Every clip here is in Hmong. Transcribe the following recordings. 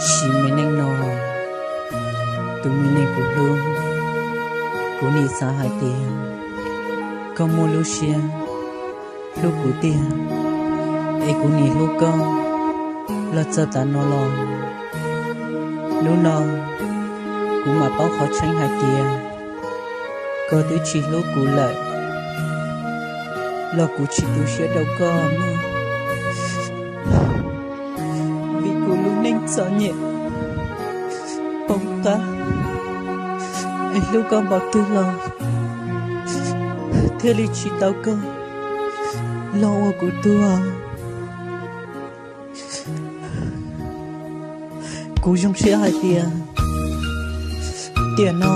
Sim me neej no, tus me neeg kuv hlub, kuv nim xav hais tias koj muaj lub siab hlub kuv tiag, es kuv nim hlub koj los txog tav no los. Hnub no kuv mam paub qhov tseeb hais tias koj twb tsis hlub kuv lawm, los kuv tsis tu siab rau koj mog. Vim kuv lub neej txom nyem, poob qab, es hlub koj npaum twg los thiaj li tsis tau koj los ua kuv tug. Kuv zoo siab hais tias tiam no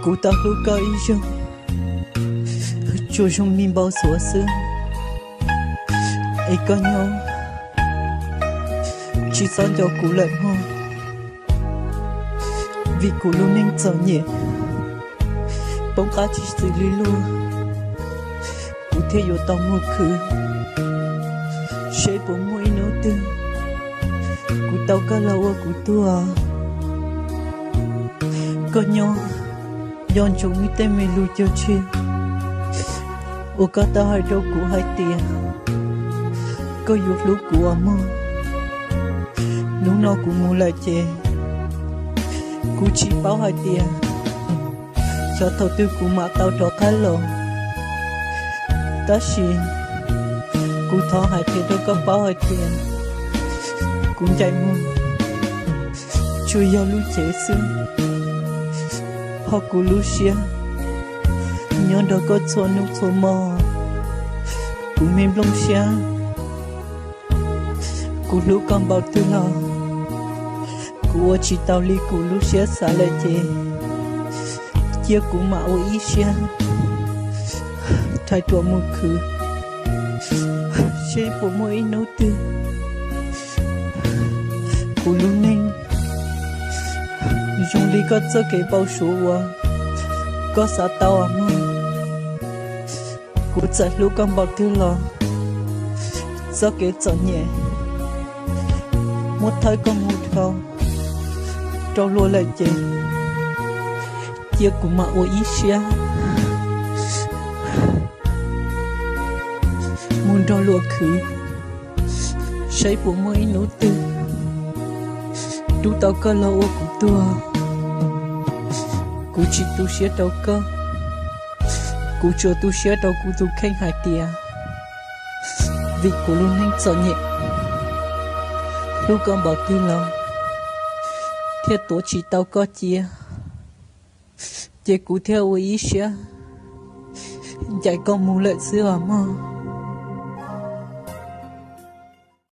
kuv tau hlub koj ib zaug, tsuas zoo li npau suav xwb. Es koj nyob, tsis txhob nco kuv lawm mog, vim kuv lub neej txom nyem, poob qab tsis xws li luag, kuv thiaj yuav tau mus khwv, seb puas muaj ib hnub twg kuv tau koj los ua kuv tug. Koj nyob, nco ntsoov wb tej me lus cog tseg uas koj tau hais rau kuv hais tias koj yuav hlub kuv os mog. Hnub no kuv mus lawm ces kuv tsis paub hais tias xyov thaum twg kuv mam tau rov qab los. Tab sis kuv thov hais qhia rau koj paub hais tias kuv ncaim mus tsuas yog lub cev xwb, ho kuv lub siab nyob nrog koj txhua hnub txhua hmo. Kuv me nplooj siab, kuv hlub koj npaum twg los kuv ua tsis tau li kuv lub siab xav lawm ces cia kuv mam ua ib siab rhais ruam mus khwv, seb puas muaj ib hnub twg kuv lub neej zoo li koj txoj kev npau suav uas koj xav tau os mog. Kuv txawm hlub koj npaum twg los txoj kev txom nyem muab thawb koj mus dhau rau luag lawm ces cia kuv mam ua ib siab mus nrog luag khwv, saib puas muaj ib hnub twg rub tau koj los ua kuv tug. Kuv tsis tu siab rau koj, kuv tsuas tu siab rau kuv tus kheej hais tias vim kuv lub neej txom nyem, hlub koj npaum twg los thiaj tuav tsis tau koj cia, ces kuv thiaj ua ib siab ncaim koj mus lawm xwb os mog.